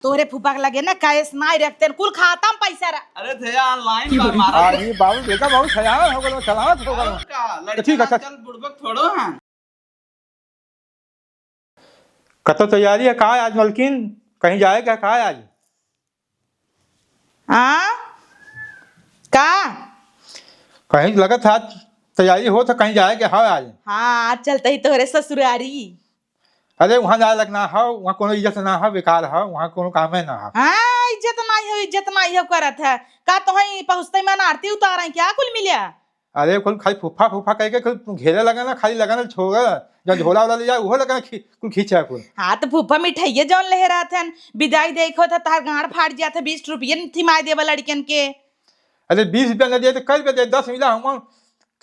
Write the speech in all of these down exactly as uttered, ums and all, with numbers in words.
तोरे फूफा के लगे ना cash नाहीं रखते, कुल खाता में पैसा रह। अरे थे online पर मारा। अरे बाबू, देखा बहुत सयान हो गलो, चलावत हो गलो। और का, तो ठीक है, लड़का अच्छा। आजकल बुड़बक थोड़ो हैं। कतो तैयारी है का आज मलकिन? कहीं जाए का, का आज? हाँ? का? कहीं लगत है आज तैयारी होत है, कहीं जाए के है आज? हाँ, आज चलते ही तोहरे ससुरारी। अरे, वहाँ जाए लायक ना है, वहाँ कोनो इज्जत ना है, बेकार है, वहाँ कोनो कामे ना है। हाँ, इज्जत नाहीं हो, इज्जत नाहीं हो करत है। का तोहई पहुँचते मन आरती उतारे क्या कुल मिल्या? अरे, कुल खाली फूफा, फूफा कह के कुल घेरे लगा ना, खाली लगा ना छोड़ा, जौन झोला वाला ले जाए, उहो लगा खी-, कुल खींचा कुल। हाँ, तो फूफा मिठाइये जौन ले रहत हन, विदाई देखो था, तार गांड फाट जात है, बीस रुपये न थिमाए देवा लड़कन के। अरे, बीस रुपया न दिए तो कई रुपया दे, दस मिला हम,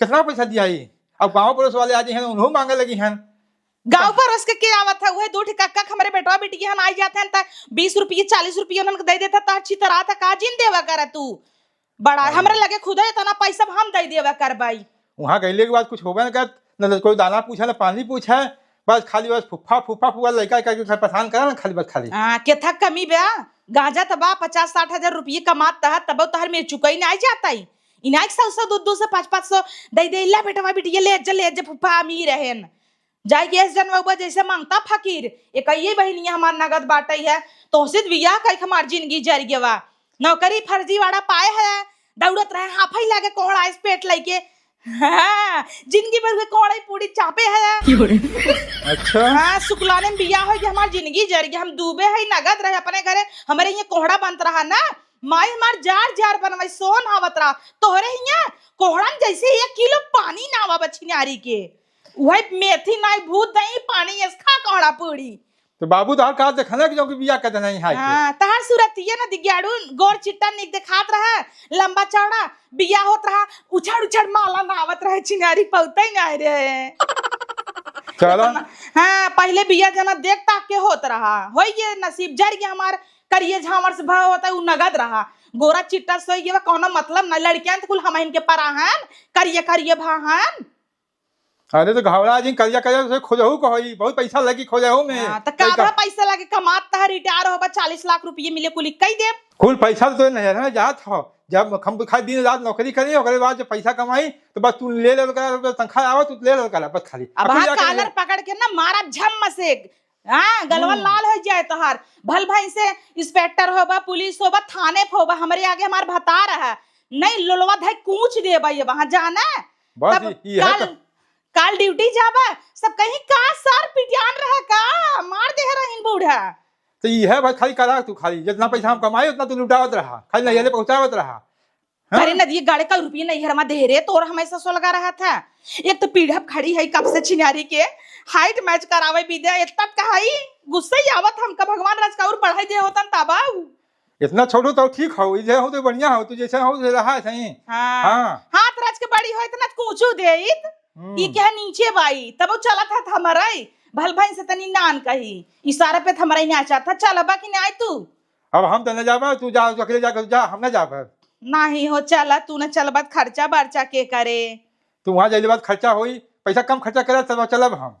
कितना पैसा दिया ही? अब गाँव पड़ोस वाले आ जाए हैं, उन्हों मांगे लगी हैं। गाँव पड़ोस के के आवत है, उहे दू ठे कक्का के हमरे बेटवा बिटिया हन आई जात हन, त बीस रुपये, चालीस रुपये उन्हन के दे देता, त अच्छी तरह था, का जिन देवा करा तू? बड़ा, अरे। हमरे लगे खुदे इतना पैसा हम दे देवा करबाई। वहाँ गइले के बाद कुछ होबे न करत, न तो कोई दाना पूछे, न पानी पूछे, बस खाली बस फुफ्फा, फुफ्फा, फुफ्फा लइका, लइका के परेशान करा न खाली, बस खाली। हाँ, केथा कमी बा? गांजा त बा, पचास साठ हजार रुपये कमात तहत, तब तहर में चुकई ना जाता ही। इनाक सौ सौ, दो दो सौ, पाँच पाँच सौ दे दे, "ला बेटवा, बिटिया, ले जा, ले जा, फुफ्फा अमीर रहेन।" जाए के एस जनवा जैसे मांगता फकीर, एक ये बहिनिया हमार नगद बाटई है, तोहसे त बियाह कइके हमार जिंदगी जर गवा। नौकरी फर्जीवाड़ा पाए है, दौड़त रहे हाफई लागे कोहड़ा इस पेट लइके। हाँ, जिंदगी भर के कोहड़ा पूड़ी चापे है। अच्छा। हाँ, सुकलाने में बियाह होइ के हमार जिंदगी जर गई। हम दूबे है नगद रहे अपने घरे, हमरे ये कोहड़ा बनत रहा ना, माई हमार जार जार बनवाई, सोन आवत रहा, तोहरे हियां कोहड़न जैसे एक किलो पानी ना आवा बछिनारी के। उहे मेथी नाई भूत दही पानी एस खा कोहड़ा पूड़ी। तो बाबू तोहार का देखना कि जो कि बियाह कर देना ही है के? हाँ, तहार सूरत ये ना दिग्याड़ू, गोर चिट्टा निक देखात रहा, लंबा चौड़ा, बियाह होत रहा, उछड़ उछड़ माला ना आवत रहे, छिनारी पौते ही ना रहे। चला। हाँ, पहले बियाह जना देख ताक के होत रहा, होई ये नसीब जर के हमार करिए झांवर से भाव होता है, उ नगद रहा, गोरा चिट्टा सोई गया, कौनो मतलब ना, लड़कियां तो कुल हमहिन के पराहन, करिए करिए भाहन। अरे तो घबरा जिन, करिया करिया से खोजहू को होई, बहुत पैसा लगी खोजहू में। हाँ, तो का पैसा? बा पैसा लगे, कमात तह रिटायर होबा, चालीस लाख रुपये मिले, कुल कई देब। कुल पैसा तो नहीं है ना, जात हो, जब हम खाली दिन रात नौकरी करी, ओकरे बाद जब पैसा कमाई, तो बस तू ले ले कर, तनख्वाह आवा, तू ले ले कर, बस खाली। अब अकेले हाँ, जाके कॉलर पकड़ के ना मारा झम से, हाँ, गलवा हम्म। लाल हो जाए तोहार। भल भाई से इंस्पेक्टर होबा, पुलिस होबा, थाने पे होबा, हमरे आगे हमार भतार है, नहीं लोलवा धई कूच देबा ये वहाँ जाना। बस तब ये, ये है काल, तो। काल ड्यूटी जाबा, सब कहीं का सर पिटियान रहा का, मार दे रहीन बूढ़ा। तो ये है भाई, खाली करा तू, खाली जितना पैसा हम कमाए उतना तू लुटावत रहा, खाली नैहरे पहुँचावत रहा। हाँ? अरे नदिये गाड़े का रुपये नैहर में दे रे, तोर हमेशा सोलगा रहा था। एक तो पीढ़ा खड़ी है कब से छिनारी के, height match करावे बिद्या, इतना कहाई गुस्सा ही आवत हमका, भगवान राज का और बढ़ाई दे होतन तबाऊ। इतना छोड़ो तो ठीक हो, इजे हो तो बढ़िया हो, तू जैसे हो से रहा है सही। हाँ। हाँ। हाथ राज के बड़ी हो इतना कूचू दे इत, हम्म। ये क्या नीचे बाई, तब वो चलत है हमारा ही, भल भाई से तनी नान कही, इशारा पे हमारा ही नाचा था, चलबा कि नहीं तू? अब हम तो न जाबा, तू जा, तू अकेले जाकर जा, हम न जाबा। नहीं हो, चला, तू न चलबा त खर्चा बर्चा के करे? तू वहाँ जाइले बाद खर्चा होई, पैसा कम खर्चा करे तब चलब हम।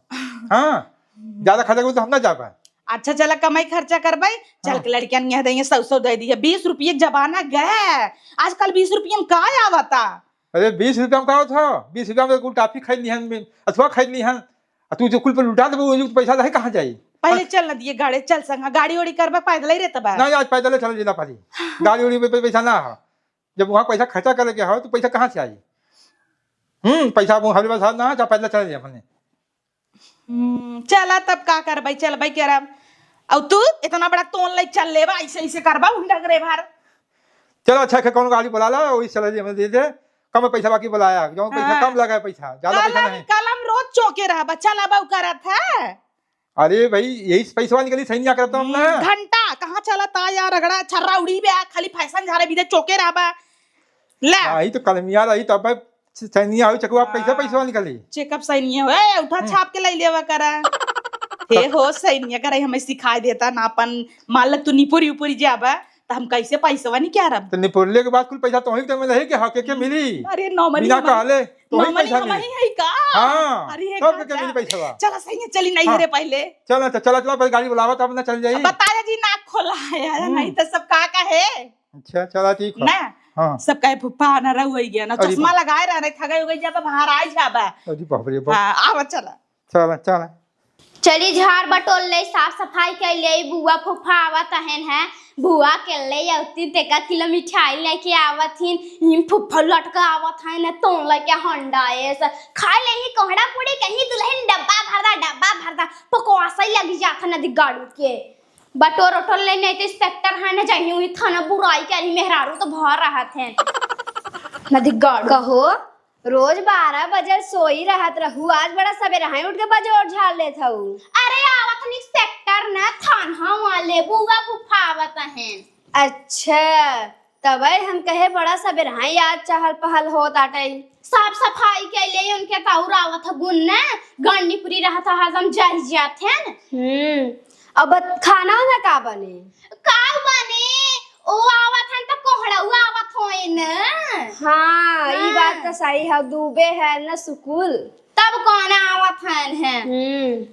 हाँ, ज्यादा खर्चा करी तो हम न जाबा। अच्छा चला, कमाई खर्चा करबे, चल हाँ। के लड़कियन यहाँ देंगे, सौ सौ दे दिए, बीस रुपये के जमाना गए, आजकल बीस रुपये में का आवता? अरे बीस रुपया में का होत हो? बीस रुपया में कुल टॉफी खरीद लिहन, अथवा खरीद लिहन, आ तू जो कुल पे लुटा देबू, वो पैसा रहे कहाँ जाई? पहले हाँ। चल न दिए गाड़ी, चल संगा, गाड़ी ओड़ी करबे पैदल ही रहता बा। नहीं, आज पैदल चल जेना पारी, गाड़ी ओड़ी पे पैसा ना हो, जब वहाँ पैसा खर्चा करे के हो तो पैसा कहाँ से आई? हम्म, पैसा वो हमारे पास ना, जा पैदल चल जाए अपने। हम्म, चला तब का करबै, चलबै करब। अउ तू इतना बड़ा तोन लै चल लेबा, ऐसे ऐसे करबा उंडा करे भार। चलो अच्छा, कौन गाड़ी बुला ला, वही चला जी, हमें दे दे। कम पैसा बाकी बुलाया, जो पैसा हाँ। कम लगा है पैसा, ज्यादा पैसा कलम, नहीं। कलम रोज चौके रहबा, चला बा करत है। अरे भाई, यही से पैसवा निकली, सही नहीं करता हम ना। हम्म, घंटा कहाँ चलता यार, रगड़ा छर्रा उड़ी बे, खाली फैशन झारे भी दे, चौके रहबा। ले। हाँ, यही तो कलमिया रही, तब भाई सैनिया होई चकवा, कैसे हाँ। पैसवा निकाली? चेकअप सैनिया हो, ए, उठा हाँ। छाप के लाई लेवा करा। हे हो, सैनिया करा, हमें सिखाई देता ना अपन, मान ल तू निपुरी उपुरी जाबा, त हम कैसे पैसवा निकारब? त निपोरले के बाद कुल पैसा तोही के में रही कि हके के मिली? अरे नौमनी बिना हमारी, कहले तोही नौमनी पैसा हमारी मिली। है का? हाँ, अरे हे सब का के मिली का? पैसवा। चला सही है, चली नहीं हाँ। रे पहले। चला त चला, चला पहले गाड़ी बुलावा तब ना चल जाई। बताया जी नाक खोला है यार, हम्म। नहीं त सब का कहे। अच्छा चला ठीक है। ना, हाँ। सब कहे फुफ्फा ना रहु होई गया ना, अरे चश्मा बा- लगाए रहने थका हो गई जब बाहर आ जाबा। अरे बाप रे बाप। हाँ, आवा चला। चला, चला। चली झाड़ बटोर ले, साफ सफाई कर ले, बुआ फूफा आवत हन है, बुआ के ले अउती तेका किलो मिठाई लेके आवत हिन, हिम फूफा लटका आवत है न, तोन लेके हंडा एस, खा ले ही कोहड़ा पूड़ी कहीं दुल्हन डब्बा भर दा, डब्बा भर दा, पकवासा ही लगी जात है नदी गाड़ू के। बटोर उटोर ले नहीं तो इंस्पेक्टर है न, जाही वही थाना बुराई के अरे मेहरारू तो भर रहत है नदी गाड़ू। कहो, रोज बारह बजे सोई रहत रहू, आज बड़ा सबेरे हाई उठ के बजोर झाड़ लेत हऊ। अरे आवत हन इंस्पेक्टर न, थाना वाले बुआ फुफा आवत हन। अच्छा, तबे हम कहे बड़ा सबेरे हाई, आज चहल पहल होत आटई। साफ सफाई के लिए उनके तौर आवत ह गुन न, गंडी पूरी रहत ह हरदम जरि जात हन। हम्म, अब खाना में का बने? का बने? ओ आवत हन त कोहड़ऊ आवत होइन। हाँ, ई हाँ। बात त सही है, दूबे है न सुकुल। तब कौन आवत हन है? हम्म।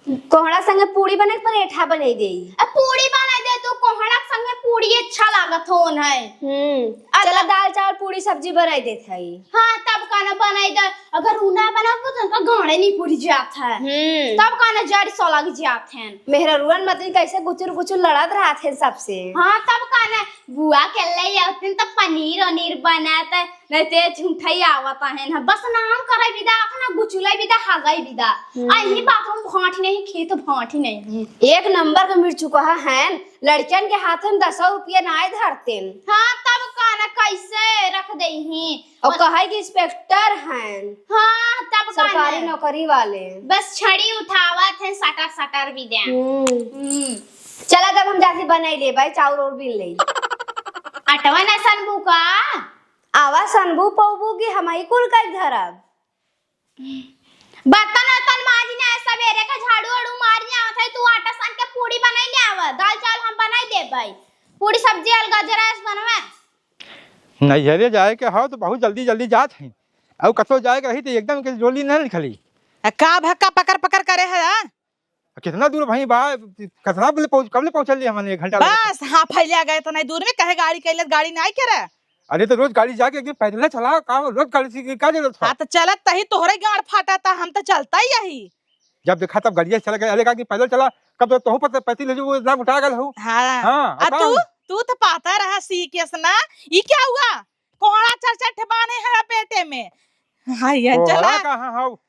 कोहड़ा संगे पूड़ी बने के परेठा बनाई देई। अब पूड़ी बनाई दे तू, कोहड़ा संगे पूड़ी अच्छा लागत होन है। हम्म। आ चला त- दाल चावल पूड़ी सब्जी बनाई देत हई। हाँ, तब का ना बनाई दे, अगर उ ना बनाबो तो उनका गाड़े नहीं पूरी जात है। हम्म। तब का ना जड़ सलग जात हैं। मेहररुअन मतिन कैसे गुचुर गुचुर लड़त रहत हैं सबसे। हाँ, तब का ना बुआ के ले अउतिन त पनीर उनीर बनत, नहीं ते झूठई आवत हैं ना, बस नाम करे बिदा, अपना गुचुले बिदा, हागई बिदा। हम्म। आ यही बाथरूम भांट नहीं, खेत भांट नहीं। एक नंबर का मिर्चू कहा है, लड़कियन के हाथ में दसो रुपया नाय धरते। हाँ, तब का ना कैसे रख दे ही। और बस कहे कि इंस्पेक्टर हैं। हाँ, तब का सरकारी ना। नौकरी वाले। बस छड़ी उठावत हैं, सटर सटर बिदा। हम्म। हम्म। चला तब हम जाके बनाई ले भाई, चाउर और बीन ले। अटवा ना सनबू का? आवा सनबू पौबू की हम ही कुल कर धरब। बर्तन उर्तन माजी ना, सबेरे का झाड़ू वाड़ू मारी आवत है, तू आटा सान के पूड़ी बनाई ले आवा, दाल चावल हम बनाई देब भाई, पूड़ी सब्जी अलगा जरा से बनवा। नैहरे जाए के हौ तो बहुत जल्दी जल्दी जात है, और कतौ जाए के रही तो एकदम के जोली न निकली। आ का भक्का पकड़ पकड़ करे है, आ? कितना दूर भाई बा, कतना बले पहुँच, कब ले पहुँचल जी हमन एक घंटा लगे? बस, हाँ, फैलिया गए तो नहीं दूर में, कहे गाड़ी कैलत, गाड़ी नहीं करे। अरे तो रोज गाड़ी जाके एक दिन पैदल चला, काम रोज गाड़ी से का जरूरत है? हाँ, तो चलत तही तोहरे गाड़ फाटा था, हम तो चलता ही यही। जब देखा तब गाड़िया से चला गया, अरे का कि पैदल चला, कब तो तोहू पर पैती ले जो, वो इतना मोटा गल हो। हाँ। हाँ, आ बताओ। तू, तू तो पाता रहा सी केस ना, ई क्या हुआ? कोहड़ा चार चार ठे बाने है पेटे में। हाँ, ये कोहड़ा चला। कहाँ हौ?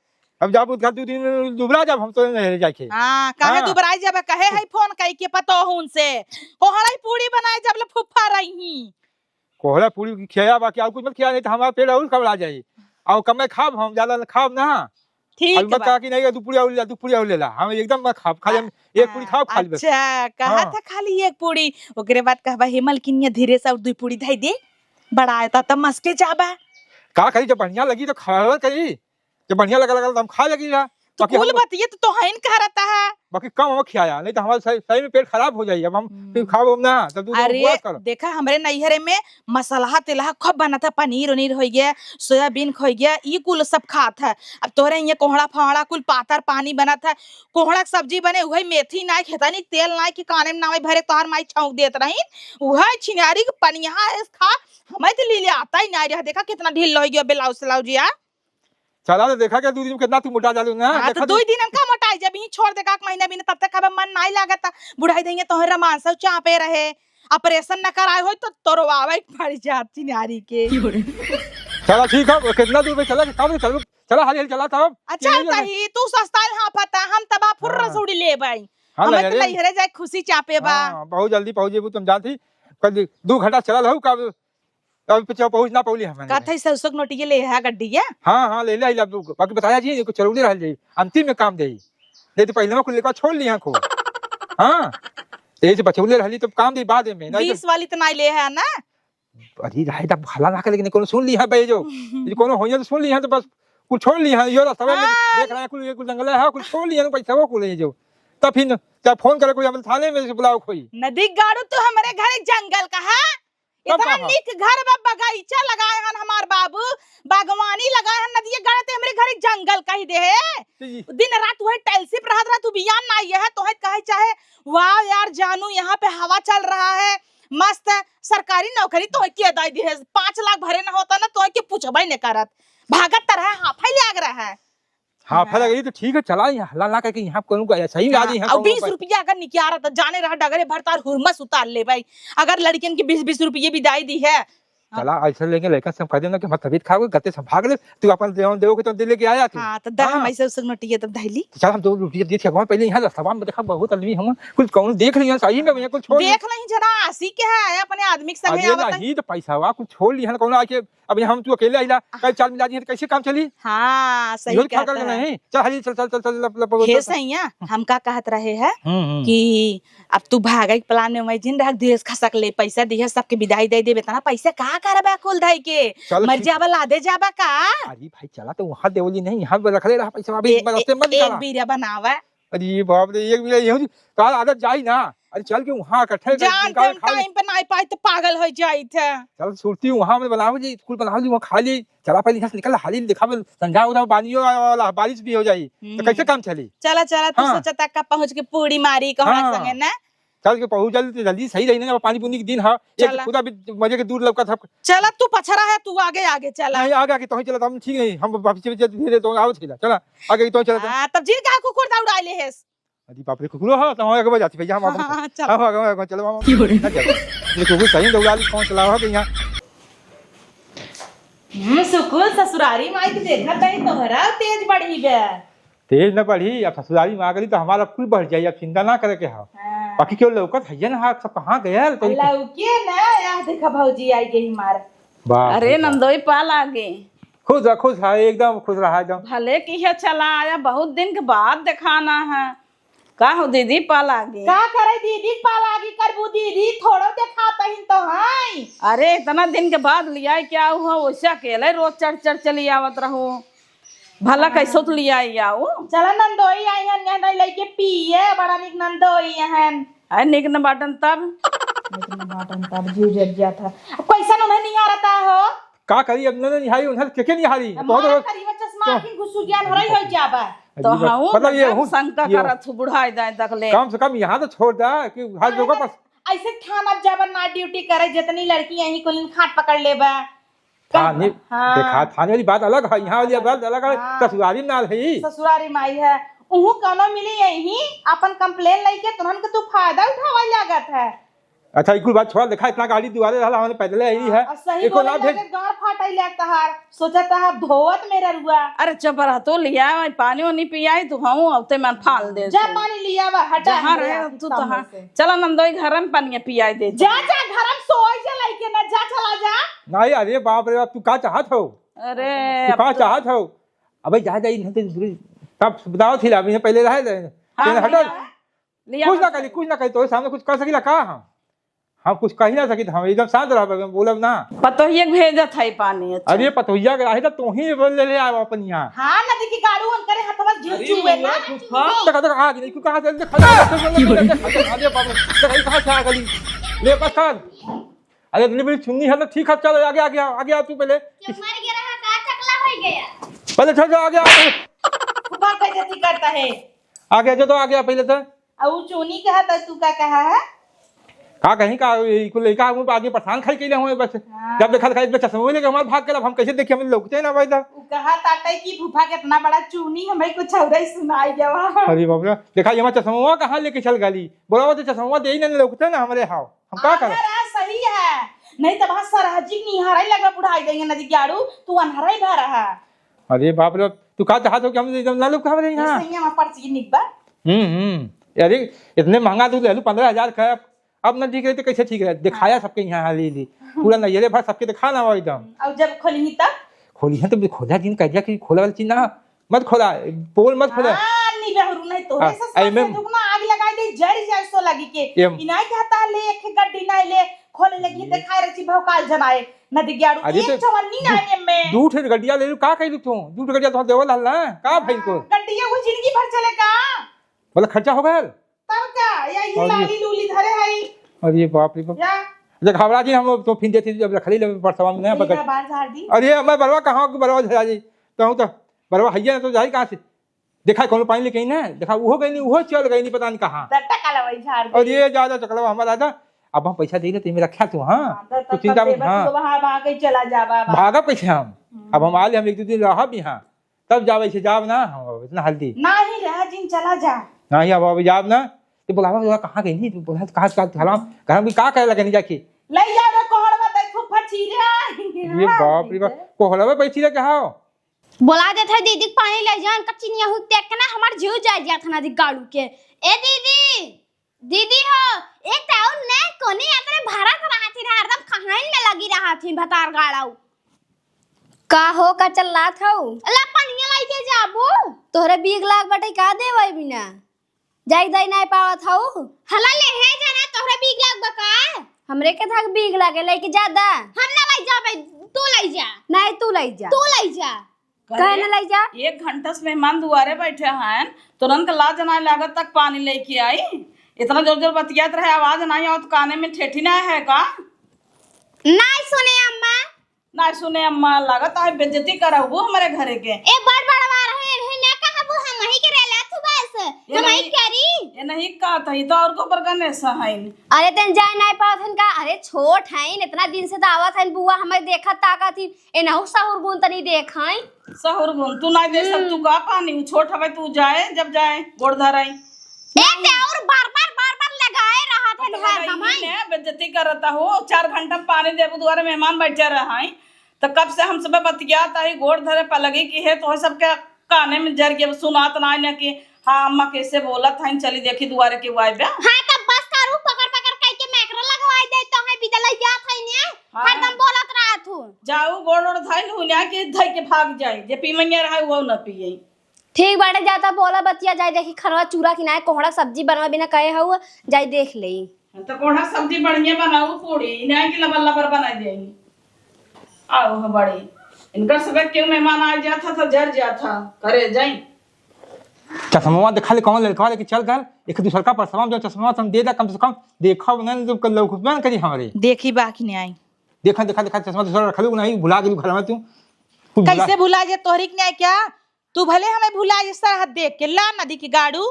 अब जाब उधर दू दिन दुबरा जाब हम तो नहीं जाके। हाँ, काहे हाँ। दुबराई जाबे? कहे है फोन कई के पतोहून से। कोहड़ा ही पूड़ी बनाए जब ले फुफ्फा रही। कोहड़ा पूड़ी खिया बाकी और कुछ मत खिया, नहीं तो हमारा पेट और खबड़ा जाई। और कम में खाब हम, ज्यादा न खाब ना। ठीक अभी मत बा। कहा कि नहीं, दू पूड़ी और ले ला, दू पूड़ी और ले ला। हम एकदम मत खाब, खाली हम एक पूड़ी खाब, खाली बस। अच्छा, कहा हाँ। था खाली एक पूड़ी, ओकरे बाद कहबा, "हे मलकिनिया, धीरे से और दू पूड़ी धई दे, बड़ा आयता तब मस्के जाबा।" का करी, जब बढ़िया लगी तो खावा करी, जब बढ़िया लगा, लगा तो हम खा लगी ना। तो बाकी कुल हम बतिये तो तोहइन कह रहता है। बाकी कम हम खियाया, नहीं तो हमारे सही, सही में पेट खराब हो जाई। अब हम हम्म। फिर खाब हम ना, तब तू तो अरे, उपवास कर। देखा, हमरे नैहरे में मसलहा तेलहा खूब बनत है, पनीर उनीर होइ गया, सोयाबीन होइ गया, ई कुल सब खात है। अब तोहरे इहाँ कोहड़ा फोहड़ा कुल पातर पानी बनत है, कोहड़ा के सब्जी बने, उहइ मेथी नाई, खेतनी के तेल नाई कि काने में नाई भरे तोहर माई छौंक देत रही, उहइ छिनारी के पनिया है खा, हमें तो लीले आता ही नाई रहा। देखा कितना ढील होइ गया ब्लाउज स्लाउज या। चला तो देखा के दू दिन में कितना तू मोटा जालू ना, हाँ, देखा तो तो। दू दिन हम का मोटाई, जब ही छोड़ देगा एक महीना भी ना, तब तक अब मन नाई लागता। बुढ़ाई देंगे तोहरे रोमांस चापे रहे, ऑपरेशन न कराए होई तो तोरवावे के पड़ जात चिनारी के। चला ठीक है, कितना दूर में चला, कब चलू? चला हाली हाली चला तब। अच्छा, ये, ये, तही तू सस्ता हाँ पता, हम तबा फुर्र हाँ। सुड़ी ले भाई। हाँ, हमें तो नैहरे। नैहरे जाए खुशी चापे बा। हाँ, बहुत जल्दी पहुँच जेबू, तुम जानती। कल दू घंटा चला लहू, कब अभी पीछे पहुँच ना पौली हमन। कथई सरसों के नोटिये ले है गड्डिया? हाँ, हाँ, ले ले, ले, बाकी बताया जी, कुछ चलौले रहल जाई, अंतिम में काम देई। नहीं तो पहले में कुल लेकर छोड़ लिया को। हाँ, यही से बचौले रहली तो काम देई बाद में, नहीं तो बीस वाली तो नाई ले है ना? अरे, रहे तब भला ना करे, लेकिन कोनो सुन लिया बे जो। ये कोनो होइया तो सुन लिया तो बस कुल छोड़ लिया, यो रास्ता में हाँ। देख रहा है, कुल, ये कुल जंगल है, कुल छोड़ लिया, पैसा वो कुल ये जो। तब फिर तब फोन करे कोई, हम थाने में से बुलाओ कोई। नदी गाड़ू, तू हमरे घरे जंगल का है? तब इतना कहाँ? निक घर बा, बगीचा लगाए हन हमार बाबू, बागवानी लगाए हन, नदिया गाड़े ते हमरे घरे जंगल कही दे है। तो ये दिन रात वही टाइल्सी पर रहत रहा, तू बियान ना आइए है, तोहे कहे चाहे, "वाह यार जानू, यहाँ पे हवा चल रहा है, मस्त सरकारी नौकरी तोहे के दे दी है, पाँच लाख भरे ना होता ना, तोहे के पूछबे न करत, भागत त रहा, हाफा ले आग रहा है।" हाँ, हाँ। फैल गई तो ठीक है, चला यहाँ, हल्ला ना करके यहाँ कौन को सही में आ जाए, हाँ, यहाँ और कौन बीस को रुपया अगर निकियारा तो जाने रहा, डगरे भर तार हुरमस उतार ले भाई। अगर लड़कियन के बीस बीस रुपये भी दाई दी है। चला, ऐसे लेके लड़का से हम कह देना कि हमारी तबीयत खराब हो, गते से भाग ले, तू अपन देव, देव के तो दे लेके आया तू। हाँ, तो दा हम हाँ। ऐसे उसको नटिया तब धैली। तो चल, हम दो रुपये दे थे, पहले यहाँ रास्ता में देखा, बहुत आदमी हम कुछ कौन देख लिया, सही में भैया, कुछ छोड़ दे। देख नहीं जना, आसी के है, अपने आदमी के संग अरे आवत है। नहीं, तो पैसा हुआ, कुछ छोड़ लिया ना, कौन आके अब यहाँ हम तू अकेले आइला, कल चाल मिला दी है तो कैसे काम चली? हाँ, सही इहो ख्याल कहता करके है। नहीं। चल, हाली चल, चल, चल, चल, लप, लप, हे चल, चल। सैया, हम का कहत रहे हैं हम्म, हम्म। कि अब तू भागे के प्लान में मैं जिन रह, देश खसक ले, पैसा दिहे, सबके विदाई दे देबे, इतना पैसा का करबे कुल धई के? चल, मर ठीक। जाबा, लादे जाबा का? अरे भाई, चला तो वहाँ देवली नहीं, यहाँ पे रख ले रहा पैसा, अभी ए-, रस्ते ए-, मत एक निकाला। बीरा बनावा। अरे बाप रे, एक बीरा यहू जी, काल आदत जाई ना। अरे चल के वहाँ इकट्ठे कर, जानते निकाल हम खा ले। टाइम पे नहीं पाई तो पागल हो जाई थे। चल सुरती वहाँ में बनाओ जी, स्कूल बनाओ जी, वहाँ खा ली। चला पहले यहाँ से निकल, हाली दिखा में संझा उधा पानी हो वाला, बारिश भी हो जाई। तो हम्म। कैसे काम चली? चला, चला, तू हाँ। सोचा तक का पहुँच के पूड़ी मारी कहना हाँ। संगे ना। चल के पहुँच जल्दी, जल्दी सही रही ना, पानी पुनी के दिन है। एक चला। खुदा भी मजे के दूर लौका था। चला, तू पछरा है, तू आगे, आगे चला। नहीं, आगे, आगे, तो ही चला, तो हम ठीक नहीं, हम वापस चले, चले, धीरे, तो आओ, चला, चला, आगे, तो चला, चला। हाँ, तब जिन का कुकुर दौड़ा ले है। अरे बाप रे, कुकुरो हो, तो हम आगे बढ़ जाती भैया, हम अपन हाँ, चल। हम आगे, आगे, चलो, हम की हो रही? ना चलो। ये कुकुर सही दौड़ा ली, कौन चलावा के यहाँ? हम्म, सुकुल ससुरारी माई के देखा तई तोहरा तेज बढ़ी बे। तेज न बढ़ी, अब ससुरारी में आ गई तो हमारा कुल बढ़ जाई, अब चिंता ना करे के हो। हाँ। बाकी क्यों लौकत है ना, सब कहाँ गया? तो लौके ना, यह देखा भौजी आई गई हमार। वाह, अरे वाह। नंदोई पाल आ गई। खुश रह, खुश है, एकदम खुश रहा, एकदम। भले कि है चला आया, बहुत दिन के बाद देखाना है। का हो दीदी, पाल आ गई? का करे दीदी, पाल आ गई करबू दीदी, थोड़ो देखात ही तो है। अरे इतना दिन के बाद लिया क्या हुआ, वैसे अकेले रोज चढ़ चढ़ चली आवत रहो। भला हाँ। कैसो तो लिया ही आओ। चला नंदोई आई हन, यहाँ नहीं लेके पिए, बड़ा निक नंदोई हन। अरे निक न बाटन तब। निक न बाटन तब, जीव जर जात है। अब कैसन उन्हें निहारता हो? का करी, अब न निहारी, उन्हें के, के निहारी? अब बहुत मारा बहुत करी, वो चश्मा तो आँखी घुसुर गया, हराई हो जाबा। तो अजीब बात। हाँ, मतलब ये मतलब हूँ, शंका ये करत हूँ, बुढ़ाई दाएं तक ले। कम से कम यहाँ तो छोड़ दा कि हर अरे जगह तो पर ऐसे थाना जाबा ना ड्यूटी करे, जितनी लड़की यहीं को खाट पकड़ लेबा। थाने, हाँ। देखा, थाने वाली बात अलग है, यहाँ वाली बात अलग है, हाँ। ससुरारी में ना रही। ससुरारी में आई है, उहू कौनो मिली यही, अपन complain लेके तुरंत के तू फायदा उठावे लागत है। अच्छा, ई कुल बात छोड़ा, देखा, इतना गाड़ी दुआरे रहला, हमने पैदले आई है। हाँ, और सही एको बोले ना भेज- लगे, गाड़ फाटाई ले तहार, सोचा तहार धोवत मेरा रुआ। अरे चुप रह, तू लिया, मैं पानी वानी पियाई, तू हूँ, अब ते मन फाल दे जा तू। पानी लिया बा, हटा, जहाँ लिया, रहे तू सामने तहाँ। से। चला नंदोई, घर में पानी पियाई दे। जा, जा, घर में सोई जा लइके ना, जा, चला जा। नहीं, अरे बाप रे बाप, तू का चाहत हो? अरे, तू अब का तो चाहत हो? अबे जा, जा, इन्हें तो दूरी, तब बताओ थी, अभी पहले रहे दे। हाँ, तेरे हटा। भैया, लिया कुछ ना बस। करी, कुछ ना करी, तोरे सामने कुछ कर सकीला का हम? हम कुछ कही ना सकित, हम एकदम शांत रहबे, बोलब ना। पतोहिया के भेजत है पानी, अच्छा। अरे पतोहिया के रहे तो तू ही बोल ले, ले आओ अपन यहाँ। हाँ, नदी की गाड़ू उनकरे हथवा झिल अरे छुए ना। फूफा। तक, तक आ गई, क्यों कहाँ से, खड़ा, खड़ा, खड़ा, अरे बाप रे, तक कहाँ से आ गई? ले बस कर। अरे इतनी बड़ी चुन्नी है तो ठीक है, चल आगे, आगे, आगे आ तू पहले। चुम्मर गिरा है, का चकला हो गया? पहले चल, चल, आगे आ। फूफा बेइज्जती करता है। आगे आ, जो तो आगे आ पहले तो। आ उ चुन्नी कहा था, तू का कहा है? का कहीं का, ई कुल लइका हम आगे परेशान खाई कइले हुए बस। हाँ। जब देखा, देखा, इसमें चश्मा लेके हमार भाग के, अब हम कैसे देखिए, हम लौकते ना भाई साहब। उ कहा ताटे कि फूफा के इतना बड़ा चुन्नी, हमें कुछ और ही सुनाई गया। अरे बाप रे, देखा, ये हमार चश्मा कहाँ लेके चल गली? बोला, वो तो चश्मा दे ही नहीं, लौकते ना हमरे हाव। हम का करब? अरे, सही है। नहीं तो वहाँ सरहजी निहारे लगा बुढ़ाई देंगे नदी ग्याड़ू, तू अनहरा ही भा रहा। अरे बाप रे, तू का चाहत हो कि हम एकदम ना लोग कहाँ रही ये यहाँ? सही है, हमार पर्ची निक बा। हम्म, हम्म। अरे, इतने महंगा दूध ले लू, पन्द्रह हजार का, अब ना ठीक रहे तो कैसे ठीक रहे? दिखाया हाँ। सबके यहाँ, हाँ, ले ली। पूरा नैहरे भर सबके दिखा ना वो एकदम। और जब खोली तब? खोली है तो खोला दिन कह दिया कि खोला वाला चीज ना, मत खोला, पोल मत खोला। हाँ, नी बेहरू नहीं तो हाँ, ऐसा ऐ में समझ दुगना आग लगाई दे, जरी जाए सो लगी के। ये इनाय कहता ले एक गड्डी नहीं ले, खोले लगी ये दिखाए रची भौकाल जनाए, नदी ग्याड़ू अरे एक तो जवानी ना दू-, है में। दू ठे गड्डिया ले लू, का कह लू तू? दू ठे गड्डिया तो देवल हल ना, का भाई को? हाँ, गड्डिया वो जिंदगी भर चले का? मतलब खर्चा हो गया? तो का? या ये अरे। लाली लूली धरे है। अरे बाप रे बाप। या। अच्छा, घबरा जी, हम तो फिर देते जब रख ले, ले परसवा में ना पकड़। बार झाड़ दी। अरे, मैं बरवा कहाँ के बरवा झाड़ दी? तो हूँ तो बरवा हइया ना तो जाई कहाँ से? देखा, कौनो पानी लेके आई ना, देखा, उहो गई नहीं, उहो चल गई नहीं, पता नहीं कहाँ। टट्टा काला वही झाड़ दी। अरे, ज्यादा चकलवा हमारा था। अब हम पैसा दे रहे, तेमें रखा तू, हाँ? हाँ, तो तू तब चिंता मत, देबा, हाँ। तू वहाँ, वहाँ कहीं चला जाबा, बा। भागब कैसे हम? हम्म। अब हम आले, हम एक दो दिन रहब यहाँ। तब जावे से जाब ना, हम अब इतना हल्दी। नाही रहा जिन, चला जा। नाही, अब, अब जाब ना। ते बोलावा, बोला, कहाँ गई नी? तू बोला, कहाँ, कहाँ, घर में, घर में का करे लगे नी जाके? ले जा रे, कोहड़वा दे, फुफा चीरे आई। ये हाँ, बाप रे बाप, ठीक है। कोहड़वा पे चीरे के हाव? बोला देत है दीदी के पानी ले जान, का चिनिया हुई देख के ना हमार जीव जाए जात है ना दी गाड़ू के। ए दीदी, दीदी हो, एक तो और ने कोनी अतरे भरत रहती रहा, हरदम कहाइन में लगी रहती भतार गाड़ाऊ। का हो, का चिल्लात हऊ? अल्लाह, पनिया लाई के जाबू। तोहरे बीग लाग बटे का देवई बिना? जाई दाई नाय पावत हऊ? हला ले हे जना, तोहरे बीग लाग बका? हमरे के धक बीग लागे, लेके जा दा। हम ना लाई जाबे, तू लाई जा। नहीं, तू लाई जा। तू लाई जा। काहे न लई जा? एक घंटा से मेहमान दुआरे बैठे हैं, तुरंत लाज नाय लागत तक पानी लेके आई। इतना जोर जोर बतियात रहे, आवाज नाय आवत, काने में ठेठी नाय है का? नाय सुने अम्मा। नाय सुने अम्मा, लागत है बेइज्जती करबू हमरे घरे के। ए बड़ बड़वा रहे, इन्हें ना कहबू, हम ही के रेला तू बस, ये हम ही नहीं, करी। ये नहीं कहत है, तो और को पर गणेश है। अरे तन जाए नाय पावत हन का? अरे छोट हैं, इतना दिन से तो आवत हैं बुआ, हमें देखत ताकत ही, एनहु सहुर गुण तनी देखाई। सहुर गुण? तू नाय दे सब, हम्म। तू का पानी? उ छोट हवे, तू जाए, जब जाए, गोड़ धराई। ए, ते और बार-बार, बार-बार लगाए रहत है तो घर लगाई कमाई। ही ने, बेइज्जती करत हो। चार घंटा में पानी देबू, दुआरे मेहमान बैठे रहाई, तो कब से हम सब बतियात आई, गोड़ धरे पलगी की है, तो सबके काने में जर के सुनात ना है कि हाँ, अम्मा कैसे बोलत हईन, चली देखी दुआरे के वाई बे। हाँ, तब बस करू, पकड़ पकड़ कई के मैकरा लगवाई दे, तो है बिदल जात है ने, हाँ। हरदम बोलत रहत हूँ। जाऊ गोड़ ओड़ धइल हूँ ने कि धइ के भाग जाई, जे पीमैया रहा वो न पिए। ठीक बाटे, जाता बोला बतिया, जाई देखी खनवा चूरा कि नाय, कोहड़ा सब्जी बनवा बिना कहे हऊ, जाई देख लेई। तो कोहड़ा सब्जी बढ़िया बनाऊ, पूड़ी ना कि लबर लबर बनाई देई। आओ हो बड़ी, इनकर सबके केहू मेहमान आ जात ह तो जर जात ह, करे जाई। चश्मवा देखा ले कौन लड़कवा लेके चल गल, एक दूसर का परसवा में जो चश्मवा तुम दे दा, कम से कम देखा ना, तो लौकबे न करी हमरे। देखी बा कि नहीं आई। देखा, देखा, देखा, चश्मा दूसरा रख लू, नहीं भुला गेलू घर में तू। तू भुला कैसे भुला जे तोहरी के नहीं क्या? तू भले हमें भुला जे सरहद देख के, ला नदी के गाड़ू।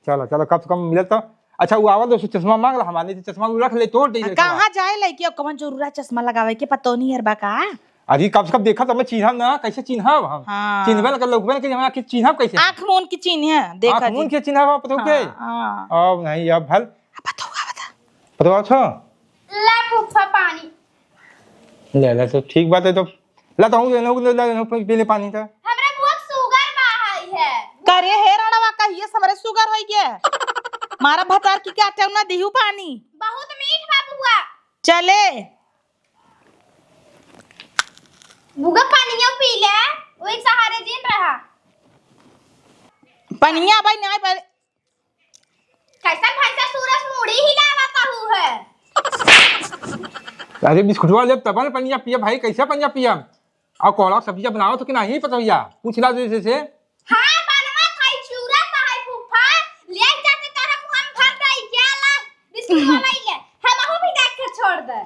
चलो, चलो, कम से कम मिलत तो। अच्छा, वो आवत दोस्त चश्मा मांग ला हमारे, नहीं तो चश्मा वो रख ले, तोड़ दे आ, चश्मा। कहाँ जाए लइके, अब कवन जरूरत चश्मा लगावे के, पतो नहीं हर बा का? अरे, कम से कम देखा तो हमें चिन्हब ना, कैसे चिन्हब हम? हाँ। चिन्हबे ना कर, लौकबे ना करी, हम आखिर चिन्हब कैसे? आँख मून के चिन्ह, देखा आँख मून जी। के चिन्हब, पतो के? हाँ, हाँ। अब नहीं, अब भल। अब बताओ, अब बता। पतो अच्छा? ला फूफा पानी। ले, ले, तो ठीक बात है, तो ला, तो हूँ, ले, ले, ले, ले, पी ले पानी तो। हमरा बुआ के sugar बा है। करे हे रणवा, कहिए से हमरे sugar होई गे। मारा भतार की क्या टेम ना दिहू पानी। बहुत मीठ बा बुआ। चले। बुआ पानियो पी ले, वही सहारे जिन रहा। पनिया भाई नहीं पर कैसन भैंसा सूरज मूड़ी हिलावत हू है? अरे बिस्कुटवा लेब तब न पनिया पिया भाई, कैसे पनिया पिया? और कोहड़ा सब्जिया बनावत हो कि नहीं पतोहिया? पूछ ला जैसे से। हाँ, बनवा खाई चूरा का है फूफा, ले जाके तारा मुँह में भर दई, क्या ला? बिस्कुटवा लाई ले, हम हो भी देख के छोड़ दे।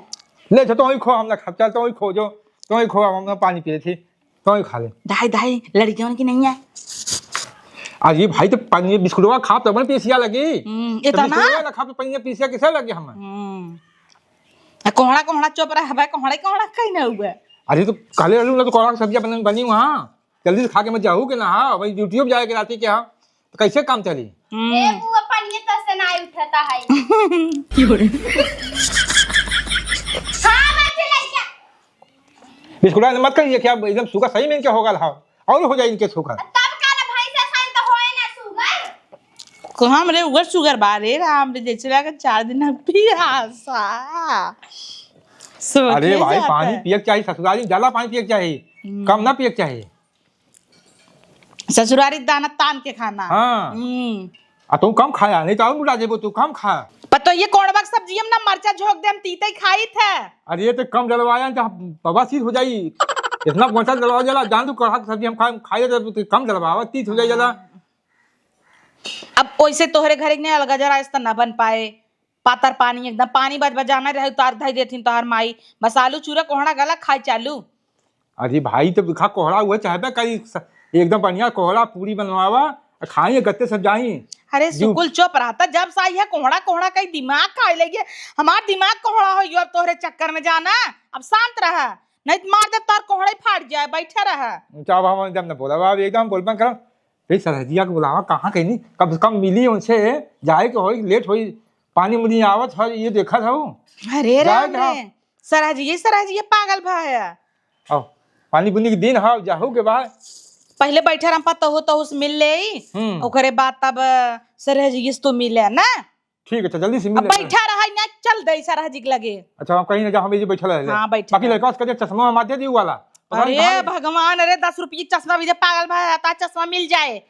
ले, तो ही खो, हम ना खा, चल, तो ही खो जो, तो ही खो, हम ना पानी पिए थे। तो ही खा ले। दाई, दाई, लड़कियों की नहीं है। अरे भाई, तो पानी बिस्कुटवा खा, तब न पियसिया लगी। हम्म, तो इतना? बिस्कुटवा ना खा, तो पानी पियसिया कैसे लगे हमें? हम्म। आ, कोहड़ा, कोहड़ा चुप रह, हवा कोहड़ा, कोहड़ा कहीं ना हुआ। अरे, तो काले रहलू ना, तो कोहड़ा की सब्जियां बन-, बनी वहाँ। जल्दी से खा के मत जाहू के ना, हाँ, भाई, ड्यूटियो में जाए के राती के, हाँ, तो कैसे काम चली? हम्म। ए, बुआ, पानी तो से ना उठता है। हाँ, बच्चे, लइका। बिस्कुटवा मत करिए, क्या एकदम sugar सही में इनके होगा, हाँ, और हो जाए इनके sugar। तब का ना भाई से साइन तो होए ना sugar। को हम रे, उगर sugar बा रे राम रे, जैसे लगा चार दिन हम पियासा। सोचे अरे भाई, जाता पानी है। पिए के चाहिए ससुराली, ज्यादा पानी पिए के चाहिए, हम्म। कम ना पिए के चाहिए। ससुरारी दाना तान के खाना। हाँ। हम्म। आ तू कम खाया, नहीं तो और बुला जेबो, तू कम खा। पर तो ये कोड़वा के सब्जी हम ना मरचा झोंक दे, हम तीते ही खाई थे। अरे ये तो कम डलवाया, तो बवासीर हो जाई। इतना मोटा डलवा जाला, जान तू कोड़वा के सब्जी हम खा, खाए तो कम डलवावा, तीत हो जाई जाला। अब ओइसे तोहरे घरे के नहीं अलगा जरा, ऐसा ना बन पाए। पातर पानी एकदम, पानी बच बच जाना रहे, उतार धई देथिन तोहार माई। बस आलू चूरा कोहड़ा गला खाए चालू। अरे भाई, तो खा कोहड़ा हुआ चाहबे करी, स-, एकदम बढ़िया कोहड़ा पूरी बनवावा, आ खाई गत्ते सब जाई। अरे जो सुकुल चुप रहता, जब से आई है कोहड़ा कोहड़ा कई दिमाग खाए लगे। हमार दिमाग कोहड़ा हो गयो अब तोहरे चक्कर में जाना। अब शांत रहा, नहीं तो मार दे तोहर कोहड़ा ही फाट जाए। बैठे रहा। तो अब हम एकदम न बोला, अब एकदम बोलबा करो। भाई सरहजिया के बुलावा, कहाँ कहीं नहीं, कब से कम मिली उनसे, जाए के होई, लेट होई, पानी मुनी आवत है, ये देखत हूँ। अरे जाए राम के रे, हम। सरहजिया, सरहजिया पागल भा है। आओ, पानी बुनी के दिन है, जाहू के बाद। पहले बैठा रहा, पतोहू तोहू से मिल ले, हम्म। ओकरे बाद तब सरहजिया से तू मिले ना। ठीक है, अच्छा, जल्दी से अब मिल ले। बैठा रहा, ना चल दे सरहजी के लगे। अच्छा, हम कहीं ना जा, हम ये बैठल रहे। हाँ, बैठल बाकी रहे। लड़का उसका जो चश्मा मार दे दी वाला, पता नहीं अरे कहाँ गया। भगवान, अरे दस रुपये चश्मा भी दे, पागल भा, आता चश्मा मिल जाए।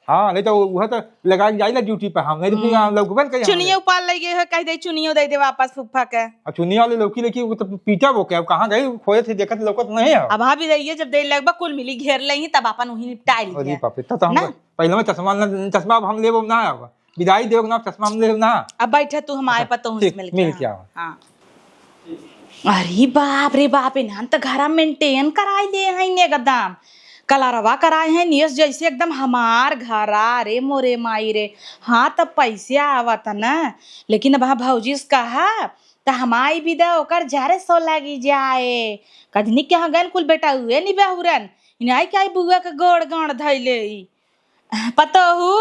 हाँ, नहीं तो वह तो लगा के जाइला ड्यूटी पे हम, नहीं तो फिर हम्म। यहाँ लौकबे न करी चुनियो हमरे। उपाल ले गए हो, कह दे चुनियो दे दे वापस फूफा के। अब चुनिया वाले लौकी लेके वो तो पीटा वो क्या, अब कहाँ गई, खोए थे देखत लौकत नहीं है। अब हाँ भी रहिए, जब दे लगबा कुल मिली घेर ले ही, तब अपन वही निपटाई अरे लीजिए। बाप रे, तब तो हम ना? पहले में चश्मा न-, चश्मा अब हम लेबो ना, अब विदाई देबो ना, चश्मा हम लेबो ना। अब बैठे तू, हम आए अच्छा, पतोहू से ठीक, मिल के मिल के आओ। आओ। हाँ। अरे बाप रे बाप, इन्हन त घरा maintain कराई दे हैं एकदम। कलरवा कराए हैं नियस जैसे एकदम हमार घरा, रे मोरे माई रे। हाँ, तब पैसे आवत न, लेकिन अब हाँ भौजी से कहा, त हमाई भी दा ओकर जारे सौ लागी जाए। कजनी के यहाँ गन कुल बेटा उए नि बहुरन, इनाई के आई बुआ के गोड़ गांड धैले ई। पतोहू,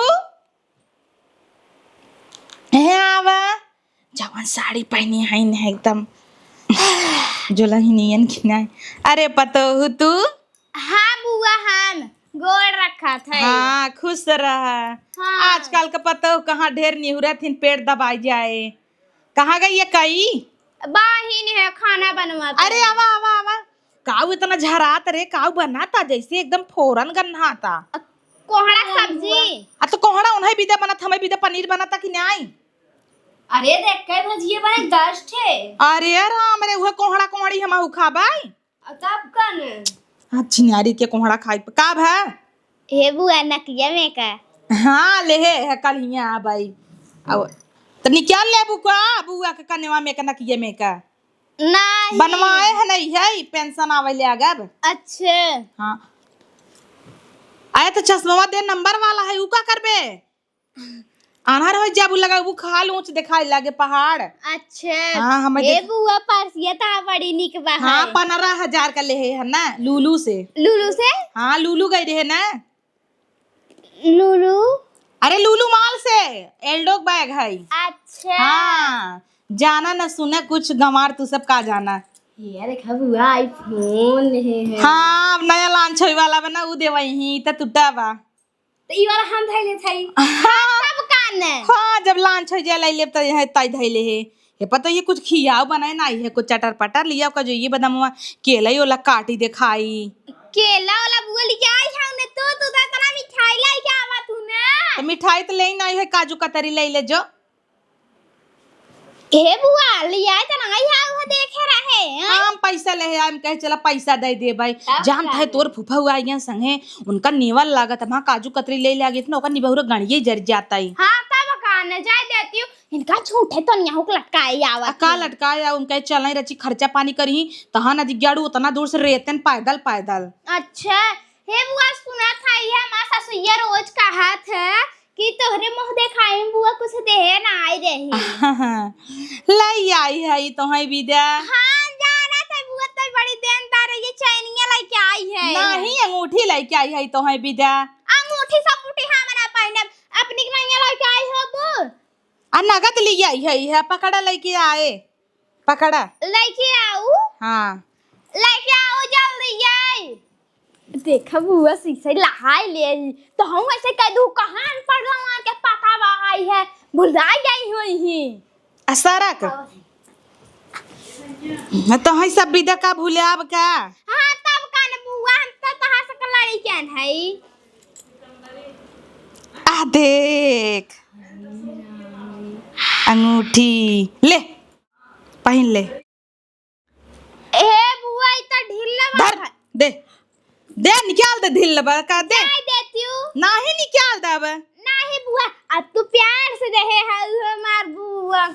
हे आवा, जवन साड़ी पहनी है न एकदम दुलहिनियन खिनाए। अरे पतोहू तू? हाँ बुआ, हम गोड़ रखत है। हाँ, खुश रह। हाँ। आजकल के पतोहू कहाँ ढेर निहुरत हिन, पेट दबाई जाए। कहाँ गई ये कई? बाहिन है, खाना बनवात अरे है। आवा, आवा, आवा। काऊ इतना झरात रे, काऊ बनाता जैसे एकदम फोरन गन्हाता। अ, कोहड़ा सब्जी। आ तो कोहड़ा उन्हें भी दे बनत, हमें भी दे पनीर बनता कि नाई? अरे देख के भजिए बने दस ठे। अरे राम रे, उहे कोहड़ा कोहड़ी हम खाबाई। आ तब का ने? हाँ, छिनारी के कोहड़ा खाई प-, का भा? हे बुआ, नकिया में का? हाँ, ले हे, हे कल हियाँ आबाई। अब त निकाल लेबू का, बुआ के कनवा में का, नकिया में का? नहीं। बनवाए है नहीं है, पेंशन आवे ले आगब। अच्छा। हाँ। आए तो चश्मा दे, नंबर वाला है, ऊ का करबे? आन्हर हो जाबू, लगा वो खाल ऊंच दिखाई लागे पहाड़। अच्छा। हाँ, हम ए देख- बुआ, परसिया ता बड़ी निक बा हाँ, है। पन्द्रह हजार का ले है ना, लूलू से। लूलू से? हाँ, लूलू गई रहे ना। लूलू? अरे, लूलू माल से, एल्डोक बैग है। अच्छा। हाँ, जाना न सुना कुछ गंवार, तू सब का जाना। ये देखा बुआ, iPhone ले है। हाँ, अब नया launch होए वाला बा ना, ऊ देवई ही, त टूटा बा। त ई वाला हम धइले थई। हाँ। तब का ने? हाँ, जब launch होइ जाए, लाई लेब त यह ताई धइले हे। हे पता ये कुछ खियाव बनाए ना आई है, कुछ चटर पटर लिया का जो ये बदामवा, केला ही ओला काटी देखाई। केला वाला बुआ लेके आई है ने, तो तू तो इतना मिठाई लेके आवा तू ने। त मिठाई त ले ही ना आई है, काजू कतरी ले ले जो। ए बुआ, लियाए त नाई है, उहे देखे रहे, हैं? हम पैसा ले आए, हम कहे, "चला, पैसा दे दे भाई।" तब जानत का? है, तोर फूफा हुआ आइया संगे, उनका नेवल लागत, हम काजू कतरी ले ले आगे, इतना ओकर निबहुरा गणिये जर जाता ही। हाँ, तब का न जाए देती हूँ, इनका झूठे तो नहीं हुक लटकाए आवत आ, का ही। लटकाए आ, उनका चलाई रची खर्चा पानी करी, तहाँ न दिग्याड़ू उतना दूर से रेतन पैदल, पैदल। अच्छा, हे बुआ, सुना था, ये हमार सासुइया रोज कहत है कि तोहरे मुँह देखाई में बुआ कुछ देहे ना आई रही। लई आई है ई तोहई बिदा। हाँ, जाना था बुआ, तो बड़ी देनदार है, ये चैनिया लेके आई है। नहीं, अंगूठी लेके आई है तोहई बिदा। अंगूठी सब उठी हमरा पहनब, अपनी के नैया लेके आई हो बुआ। आ नगद ले आई है, है पकड़ा लेके आए। पकड़ा। लेके आऊ? हाँ। लेके आऊ जल्दी ये। देखा बुआ, सीसे लहाई ले आई। तो हम ऐसे कह दूँ, कहाँ अनपढ़ गंवार के पता बा आई है, भुला गई हुई ही। आ सरक। हाँ। न तो है सब बिदा का भूले आब का? हाँ, तब का न बुआ, हम तो तहार से लड़ी क्या है? आ देख। अंगूठी। ले। पहिन ले। ए बुआ, ई त ढील बा। धर, दे। दे, निकाल दे ढील बा का, दे। नहीं देती हूँ। नाही निकाल देब। नहीं बुआ, आ तू प्यार से देहे हऊ हमार बुआ।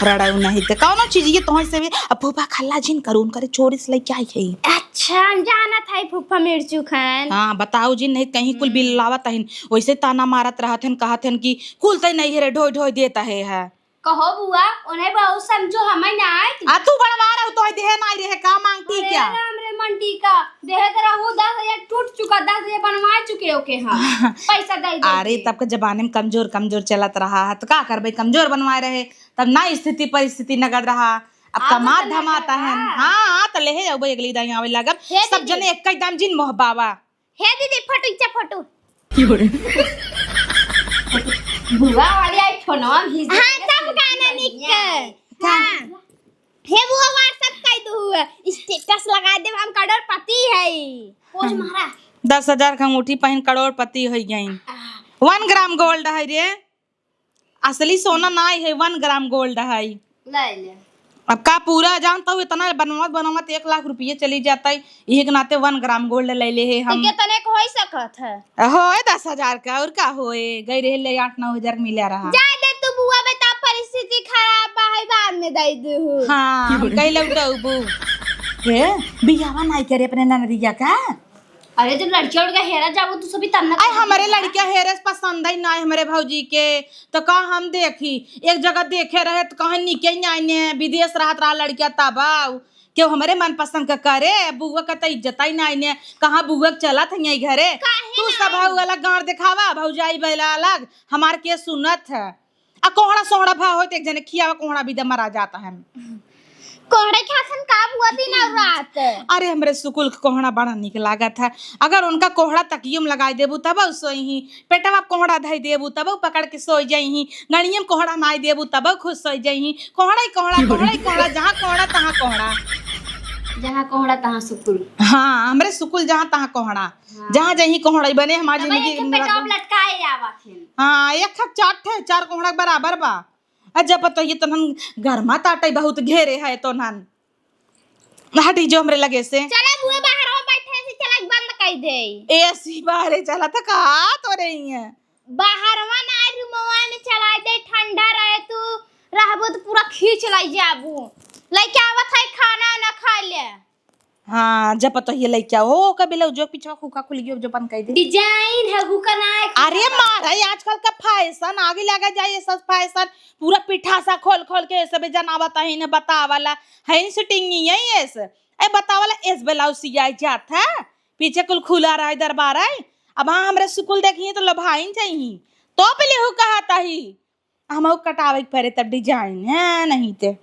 रड़ाऊ नहीं ते कौनो चीज ये तोहर से भी, अब फूफा खल्ला जिन करू, उनकरे चोरी से लेके आई है। अच्छा, हम जानत है फूफा मिर्चू खान। हाँ, बताऊ जिन, नहीं कहीं कुल हम्म। बिल्लावत हन, वैसे ताना मारत रहत हन, कहत हन कि कुल तै नहीं है रे, ढोई ढोई देता है, है। कहो बुआ, उन्हें बहुत समझो, हमें ना आए। आ तू बनवा रहा, तो देहे ना रहे, का मांगती अरे क्या? राम रे मंटी का, देहे तो रहू दस हजार टूट चुका, दस हजार बनवा चुके ओके हम। पैसा दे दे अरे, के। तब के जमाने में कमजोर, कमजोर चलत रहा है, तो का करबे, कमजोर बनवाए रहे, तब ना स्थिति परिस्थिति नगद रहा। अब अब कमात तो धमात नगद है। रहा। हाँ, हाँ, तो लेहे जाओ भाई, अगली दाई आवे लागब। हे सब दीदी। जने एक ही दाम जिन मोहबावा। हे दीदी, फोटो खींचा, फोटो। की हो रे? बुआ वाली आई फोनवा भी हाँ, सब गाना निक। हाँ। हे बुआ, WhatsApp कर दू। Status लगा दे, हम करोड़पति है। पोज मारा। दस हजार का अंगूठी पहन करोड़पति हो गई। आह। One gram gold है रे। असली सोना नाई है, one gram gold है। ले ले। अब का पूरा जानता हूँ, इतना बनवत बनवत एक लाख रुपये चली जाता है, यही के नाते one gram gold ले ले है हम। तो कितने को हो सकत है? होए दस हजार का, और का होए, गई रहे ले आठ नौ हजार मिला रहा। जा दे तू बुआ, बता परिस्थिति खराब बा, है बाद में दे दू। हाँ, हम कई लौटबू। हे, बियाहवा नाई करे अपने ननदिया का? अरे, जब लड़किया उड़किया हेरा जाबो, तू सभी तब ना आई, करबो हमरे बियाह। लड़किया हेरे से पसंद ही ना है हमरे भौजी के, तो का हम देखी? एक जगह देखे रहे तो कहे निके ही नाई ने, विदेश रहत रहा लड़किया तब आऊ। केहू हमरे मनपसंद का करे, बुआ का तो इज्जत ही नाई ने, कहाँ बुआ के चलत है यही घरे? काहे तू सब नाई? हऊ अलग गांड देखावा, भौजाई बैला अलग, हमार के सुनत है। आ कोहड़ा सोहड़ा भा होत एक जने खियावा, कोहड़ा भी दे मरा जाता है। कोहड़े खासन का बुआ दिन और रात? अरे, हमरे सुकुल के कोहड़ा बड़ा निक लागत है। अगर उनका कोहड़ा तकियो में लगाई देबू तब उ सोई ही। पेटवा कोहड़ा धई देबू तब उ पकड़ के सोई जाई ही। गणिये में कोहड़ा नाई देबू तब उ खुश सोई जाई ही। कोहड़ा ही कोहड़ा, कोहड़ा ही कोहड़ा, जहाँ कोहड़ा तहाँ कोहड़ा। जहाँ कोहड़ा तहाँ सुकुल। हाँ, हमरे सुकुल जहाँ तहाँ कोहड़ा। हाँ। जहाँ जहीं कोहड़ा ही बने, हमार तब जिंदगी एक में पेटवा में लटकाए आवत है। हाँ, एक खा चार ठे, चार कोहड़ा के बराबर बा। आ जब पतोहिए तनन गरमा ताटे बहुत घेरे है तोनन। हटी जो हमरे लगे से। चला बुआ बाहर में बैठे से चला बंद कर दे। AC बाहरे चला त का तो रही है। बाहरवा ना रूमवा में चला दे, ठंडा रहे तू रहबो तो पूरा खींच लाई जाबू। लइके आवत है खाना ना खा ले। हाँ, जब पतोहिए लइके आओ, ओकर ब्लाउजवा के पीछवा हुका खुल गयो, जो बंद कर दे। Design है, हुका ना है, अरे मारा, आजकल का fashion आगे लगा जाए, ये सब fashion पूरा पिठासा खोल खोल के ये सब जनावत है, इन्हें बतावला है, इन सिटिंग नहीं है ये से। ए बतावला, एस ब्लाउज सियाई जात है, पीछे कुल खुला रहा, दरबार है। अब हाँ, हमरे सुकुल देखिए तो लभाइन चाहिए, तो पहले हु कहता ही। हमहू कटावे के पड़े तब design है, नहीं ते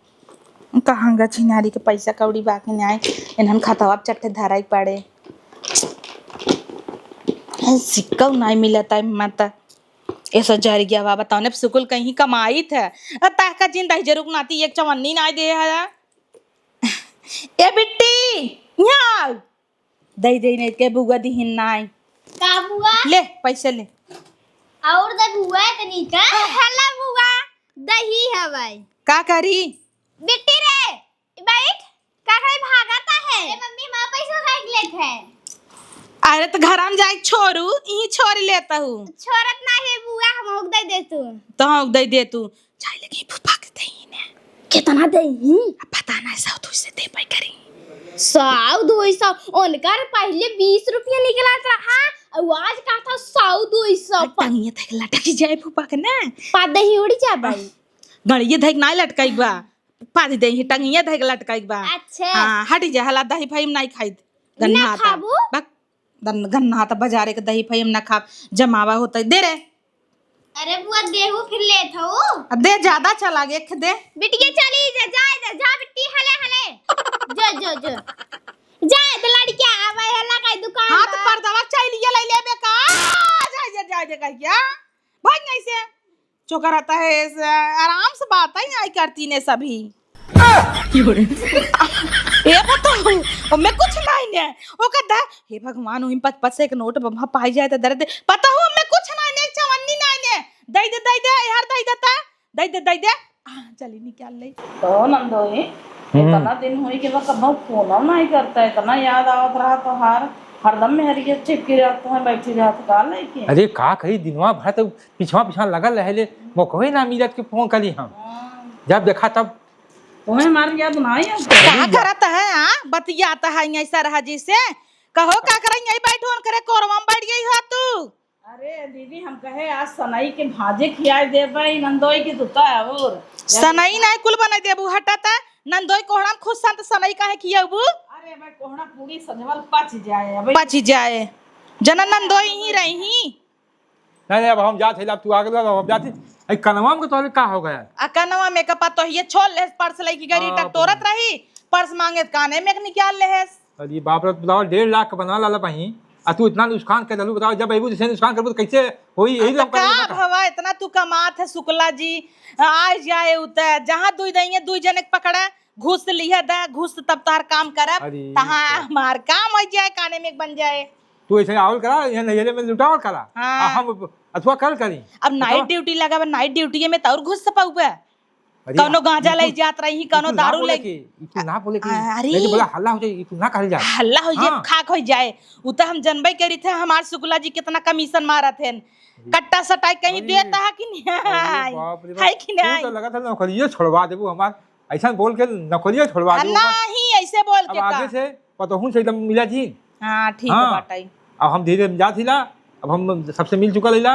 कहाँ गा छिनारी के पैसा कौड़ी बाकी नहीं आए, इन्हन खतवा पे चट्टे धराई के पड़े। सिक्का नहीं मिलता है मत। ऐसा जर गया बा, बताओ ने सुकुल कहीं कमाई थे। ताका जिन दही जरूर नाती एक चवन्नी नहीं दे है। ए बिट्टी, यहाँ आओ। दही दही नहीं के बुआ दिहिन नाई। का बुआ? ले, पैसे ले। और दे बुआ तनी का? हला बुआ, दही हवाई। का करी? बिट्टी रे, बैठ। का करी भागता है? अरे मम्मी, माँ पैसा काट लेत है। अरे तो घर में जाए छोरू, यही छोड़ लेता हूँ। छोड़त ना है बुआ, हम दे दे तू। तो हम दे दे तू। चाहे लगे फूफा के दही ने। कितना दही? अब पता ना, सौ दो सौ दे पाई करी। सौ दो सौ? उनकर पहले बीस रुपया निकलत रहा, और आज का था सौ दो सौ। टंगिया तक लटक जाए फूफा के ना। पा दही उड़ जा भाई। गड़िए धैक ना लटकाई बा। पा दे दही, टंगिया धैक लटकाई बा। अच्छा। हाँ, हट जा, हला दही भाई हम नहीं खाई। गन्ना ना आता। खाबू? बक, दन-, गन्ना आता, बाजारे के दही भाई हम ना खाब। जमावा होता है, दे रे। अरे बुआ, देहू फिर लेत हऊ। आ, दे, ज्यादा चला गे, एक दे। बिटिया चली जा, जाए दे, जा बिट्टी, हले, हले। जो, जो, जो। जाए दे लड़किया, आवे है, लगा दुकान हाँ, तो पर। पर्दावा चाहिए, ले लेबे का? जाए दे, जाए दे, कहिया। भाग नहीं से। चोकर रहता है, इस, आराम से बात ही नहीं करती ने सभी। की हो रे? ए बताओ, ओमे कुछ नहीं ने। ओ कहता, हे भगवान, ओहिम पच पच से एक नोट बम्हा पाई जाए तो दर्द। पता हो, ओमे कुछ नहीं ने, एक चवन्नी नहीं ने। दई दे, दई दे, यार दई देता। दई दे, दई दे। आ, चली निकाल ले। तो नंदोई, हम्म। इतना दिन हुई कि मैं कबो फोन नहीं करता, इतना याद आवत रहा तोहार। हरदम मेहरिया चिपकी रहत है, बैठी रहत का लेके? अरे का कही, दिनवा भर तो पिछवा पिछवा लगल रहे ले, मोकवे ना मिलत के फोन करी हम। हाँ। जब देखा तब। तुम्हें हमार याद ना आई अब? का करत है, हाँ? बतियात है ऐसा रहा जैसे। कहो का करे, यहीं बैठो करे, कोरवा में बैठ गई हो तू। अरे दीदी, हम कहे आज सनई के भाजे खियाए देबे, नंदोई के दुता और। सनई नहीं कुल बनाई देबू, हटा त। नंदोई कोहड़ा में खुश सन त सनई काहे खियाबू? अरे भाई, कोहड़ा पूरी सजवल पच जाए, अबे। पच जाए। जना नंदोई ही रही। नहीं, नहीं, अब हम जात है, अब तू आगे लगा, अब हम जात है। ए, कनवा में तोहरे का हो गया? आ कनवा में का पा तो ये छोल ले पर्स लेके गरी बाप रे। टटोरत रही, पर्स मांगे त काने में निकाल लेहेस। अरे बाप रे, बताओ, डेढ़ लाख के बनवा लाला बही, आ तू इतना नुकसान कर देलू, बताओ, जब अइबू जैसे नुकसान करबू तो कैसे होई? यही अब तो तो हम का कहबे। भवा, इतना तू कमात है शुक्ला जी, आए जाए उते, जहाँ दुई दइये, दुई जने के पकड़ा, घूस लिहे द, घूस तब तोहार काम करब, अरे तहाँ तो। हमार काम हो जाए, काने में बन जाए। तू ऐसे आवल करा, यहाँ नैहरे में लुटावल करा, हाँ। आ हम अथवा कल करी। अब नाइट बताओ। ड्यूटी लगा बा, नाइट ड्यूटी में तो और घूस पाऊबे। अरे कौनो यार, गांजा ई कुल, लई जात रही, ई कौनो कुल ना दारू बोले लई के, ई कुल ना बोले के। आ, अरे। नहीं तो बोला हल्ला हो जाए, ई कुल ना कहल जाए। हल्ला हो जाए, हाँ। खाक हो जाए। उ तो हम जनबे करी थे, हमार शुक्ला जी कितना कमीशन मारत हैं। अरे। कट्टा सटाई कहीं अरे। देता है कि नहीं? अरे बाप रे बाप। है कि नहीं? तू तो लगत है नौकरिये छोड़वा देबू हमार। ऐसा बोल के नौकरिये छोड़वा आ, देबू हमार। नहीं, ऐसे बोल अब के आगे का? से पतोहू से एकदम मिला जी। हाँ, ठीक हाँ। बाटई। अब हम धीरे में जात हिला, अब हम सबसे मिल चुका लैला,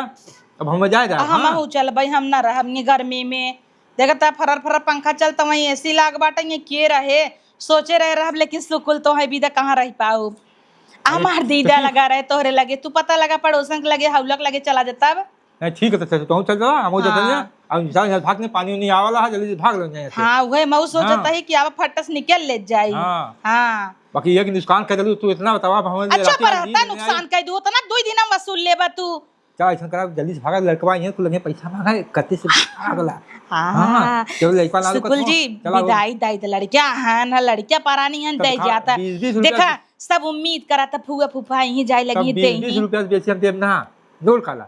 अब हम जाए दा, अब हम हाँ। हूँ चलबई, हम ना रहब ये गर्मी में। देखत है फरर फरर पंखा चलता, वहीं एसी लाग बाटई, ये के रहे, सोचे रहे रहब, लेकिन सुकुल तो है, बिदा कहाँ रह पाऊ। आ अरे, हमार दीदा तो लगा रहे तोहरे लगे, तू पता लगा पड़ोसन के लगे, हौलक लगे चला जाता अब। नहीं, ठीक है, तो चल, तू चल जा, हम हो जाते हैं, हाँ। अब इंसान यहाँ भाग में पानी नहीं आवाला है, जल्दी से भाग लो यहाँ से। हाँ, वही मैं सोचता हाँ। ही कि अब फट से निकल ले जाई। हाँ। हाँ। बाकी ये कि नुकसान कर देलू, तू इतना बतावा, अब हम अच्छा, राती पर रात हटा दिन नुकसान नहीं कर दू, उतना दो ही दिन हम वसूल लेबा तू। चल, ऐसा करा, जल्दी से भागा, लड़कवा यहाँ कुल लगे पैसा मांगा है, कत्ते से भागला। हाँ, हाँ, हाँ। चलो, लड़कवा ला लो, सुकुल कत्तो, जी, चला हो। बिदाई दाई तो लड़किया, हाँ, ना लड़किया परानी हन, तब दे खा, जाता। बीस, बीस रुपया देखा, की सब उम्मीद करा था, फुआ फूफा यहीं जाए तब लगी, बीस, दे बीस ही। रुपया से बेसी हम देब ना, जोड़ काला।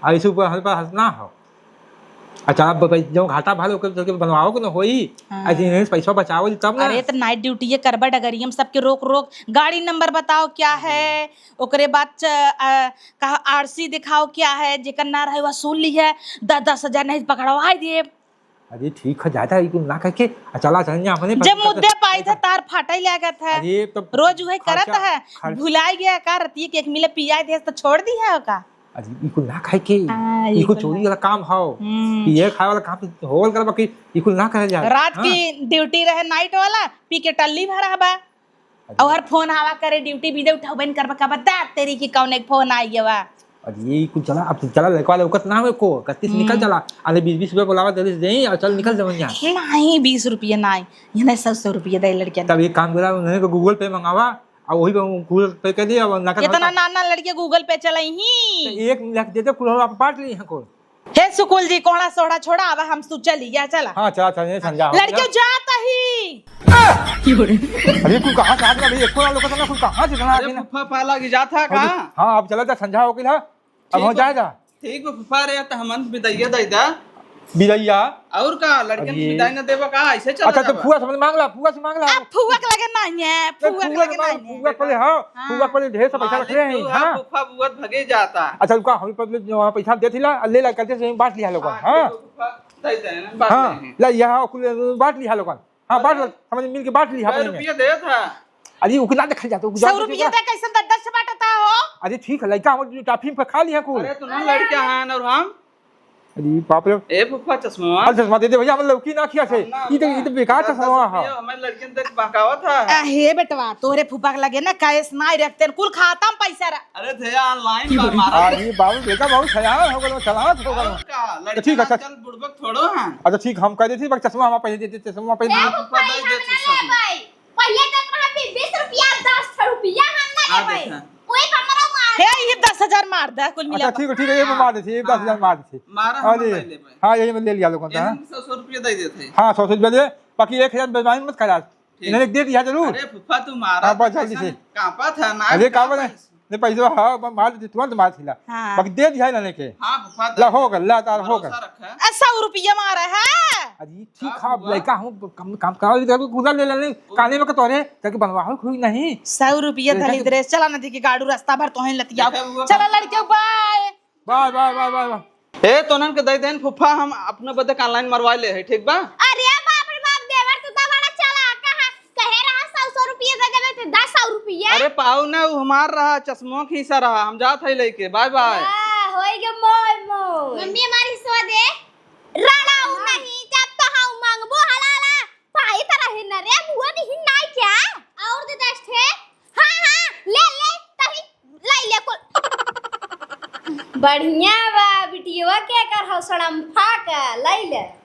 आ, इसे ऊपर हल्का हंसना हो। अच्छा, अब भाई, जो घाटा भालो के, के बनवाओ के न होई, हाँ। ऐसे इन्हें पैसा बचाओ तब ना। अरे, तो नाइट ड्यूटी ये करबा डगरियम सबके रोक रोक, गाड़ी नंबर बताओ क्या है, ओकरे बाद च-, अ, कहा आरसी दिखाओ क्या है, जेकर ना रहे वह सुन ली है, दस दस हजार नहीं पकड़वाई देब। अरे ठीक है, जाता है, ई कुल ना कह के, आ, चला चल जा, अपने जब पति मुद्दे का पाई था, तार फाटा ही लागत है। अरे तो रोज वही खर्चा, करत है, खर्च- भुलाई गया का, रतिये के एक मिले पियाई दे तो छोड़ दी है का? अरे ई कुल ना कह के, हाँ, ई ई कुल कुल चोरी ना। वाला काम हौ, हम्म। पिए खाए वाला काम तो होल कर, बाकी ई कुल ना कहल जाए। रात हाँ। की ड्यूटी रहे नाइट वाला, पी के टल्ली भरा बा। अरे। और फोन आवा करे, ड्यूटी भी दे उठाओ, बन करबा का बता, तेरी की कौन एक फोन आई गया बा। अरे ई कुल चला, अब चला, लड़कवा लौकत ना हो को, कत्ती से निकल हम्म। चला। अरे बीस बीस रुपया बोलावा, जल्दी से देई, और चल निकल जवन यहाँ। नहीं, बीस रुपया नहीं, ये नहीं, सौ, सौ रुपया दे लड़किया। तब एक काम करा, उन्हें को Google Pay मंगावा, और वही पे Google Pay कर दिया, और नकद इतना होता। ना, ना लड़किया Google Pay चलाई ही। तो एक लाख दे दे, कुल आप बांट ली हैं को। हे सुकुल जी, कोहड़ा सोहड़ा छोड़ा, अब हम सु चली गया, चला। हाँ, चला, चला, ये संझा हो लड़के गया। जात ही। अरे, तू कहाँ से आ गया भाई? एको ना लोग ना, तू कहाँ से इतना आ अरे, गया ना? फुफ्फा पाला की जात है अरे, कहाँ? हाँ, अब चला जा, संझा हो गया, अब ठीक हो बा। जाएगा। ठीक बा, फुफ्फा रे, तो हमन बिदैया दे दा। बिदैया? और का, लड़कन अरे। बिदाई न देबा का, ऐसे चला अच्छा, तो जाबा। फुआ से मांग ला, फुआ से मांग ला। अब फुआ के लगे नहीं है, नहीं, फुआ के फुआ लगे से मांग, नहीं है। फुआ के पहले, हाँ, हाँ। फुआ के पहले ढेर सा पैसा मालिक रखे हैं, तू है, हाँ। फुफ्फा बुआ त भगे जाता। अच्छा, रुका, हम पर जो वहाँ पैसा दे दिला, ले ला, करते से बांट लिया लोगन, हाँ, हाँ। ठीक है, फुफ्फा, दे दे, बांट हाँ, ले हैं। ला, यहाँ कुल बांट लिया लोगन, हाँ, बांट अरे, ला, समझ मिल के बांट लिया कै अपने में। रुपया देत है? अरे, उकना देखल जाता, उकना सौ देखल रुपया जाता। दे, कैसन दस दस से बांटता हो? अरे, ठीक है, लड़का हम टाफी पे खा लिया कुल। अरे, तू ना लड़का है ना, और हम अरे बाप रे। ए फुफ्फा, चश्मा। अरे चश्मा दे दे भैया, हम लौकी ना खिया से। ना, ई तो, ना। ई तो बेकार दस, दस चश्मा रुपया है। हमारे लड़कियन तक बहकावत है। आ, हे बेटवा, तोरे फुफ्फा के लगे ना कैश ना रखते, कुल खाता में पैसा रह। अरे भैया, online बा, मारा। अरे बाबू, बेटा बहुत सयान हो गलो, सलामत हो गलो। और का, तो ठीक है, लड़का अच्छा। आजकल बुड़बक थोड़ो हैं। अच्छा ठीक, हम कह देते, बस चश्मा हमारा पहले दे दे, चश्मा पहले ए दे दे। फुफ्फा, दे दे, चश्मा। पहिले देत रहा बीस, बीस रुपया, दस रुपया हम ना हाँ, लेबै। देखा। ओए, हमरा मार। हे, ये दस हजार मार दे, कुल मिला अच्छा, के। ठीक है, ठीक है, ये हाँ। मार देते, ये दस हजार मार देते। मारा हम अरे, ले लेबै। हाँ, यही में ले लिया लोगन का, एहन हाँ। सौ, सौ रुपया दे देते। हाँ, सौ, सौ रुपया दे, बाकी एक हजार बेईमानी मत करा। ठीक। इन्हें दे दिया जरूर। अरे फुफ्फा, तू मारा हाँ, बस तो जल्दी कैसन से। कांपा था, ना अरे, का कांपा बोले? था? ये पैसा, हाँ, ब-, मार दे, तुरंत मार थिला। हाँ। बाकी दे दिया ना लेके। हाँ, फूफा, ला, दे। हो गल, ला, तार, हो गल। भरोसा रखा। ए, सौ रुपया मारा है। अरे, ठीक, का हाँ, हुआ? लड़का हम कम, काम करा, इधर को कुदा ले लेने, काने में कतोरे, ताकि बनवा हो कोई नहीं। सौ रुपया देखा धली तो दे, चला ना, देखी गाड़ू रास्ता भर तोहे लतिया। देखा हुआ? चला लड़के, bye. Bye, bye, bye, bye, bye. ए, तोनन के दे देन फूफा, हम अपने बदे के online मरवा ले है, ठीक बा? अरे बाप रे बाप, देवर तू तो बड़ा चालाक है। कहे रहा सौ सौ रुपया दे देबे, तो दस सौ रुपया। अरे पाऊ ना, उ हमार रहा, चश्मो के हिस्सा रहा, हम जात है लेके, बाय बाय। वाह, होई गे मोय मोय। मम्मी हमारी हिस्सा दे। रड़ाऊ नहीं, जब तो हम मांगबो हलाला, पाई तरह ही न रे, मुआ नहीं नाई क्या? और दे दस ठे। हाँ, हाँ, ले, ले, तही, ले, ले, कुल। बढ़िया बा, बिटियवा के कर हौसड़म फाका, ले, ले।